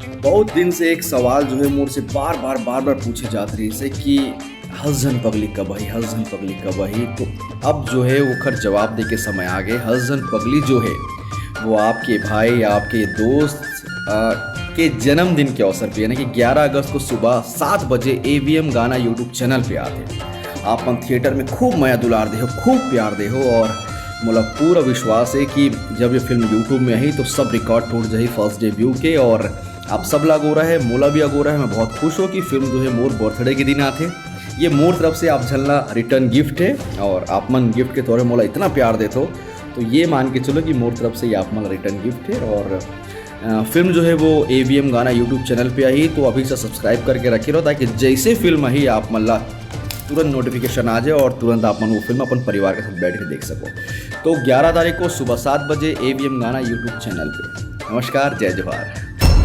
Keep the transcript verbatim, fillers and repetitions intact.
बहुत दिन से एक सवाल जो है मोर से बार बार बार बार पूछे जात रहिस हे कि हँस झन पगली कब आही, हँस झन पगली कब आही। तो अब जो है ओखर जवाब दे के समय आ गए। हँस झन पगली जो है वो आपके भाई या आपके दोस्त आ, के जन्मदिन के अवसर पे, यानी कि ग्यारह अगस्त को सुबह सात बजे एवीएम गाना YouTube चैनल पे आथे। आप मन थिएटर में खूब मया दुलार देहो, खूब प्यार देहो और मोला पूरा विश्वास है कि जब ये फिल्म YouTube में आही तो सब रिकॉर्ड टूट जाही फर्स्ट डे व्यू के। और आप सब ला अगोरा है, मोला भी अगोरा है। मैं बहुत खुश हूँ कि फिल्म जो है मोर बर्थडे के दिन आथे। ये मोर तरफ से आप झन ला रिटर्न गिफ्ट है और आप मन गिफ्ट के तौर पे मोला इतना प्यार देथो, तो ये मान के चलो कि मोर तरफ से ये आप मन ला रिटर्न गिफ्ट है। और अ, फिल्म जो है वो एवीएम गाना YouTube चैनल पे आही, तो अभी से सब्सक्राइब करके रखे रहो, ताकि जैसे फिल्म आही आप मन ला तुरंत नोटिफिकेशन आ जाए और तुरंत आप मन वो फिल्म अपन परिवार के साथ बैठ के देख सको। तो ग्यारह तारीख को सुबह सात बजे एवीएम गाना YouTube चैनल पे। नमस्कार, जय जोहार।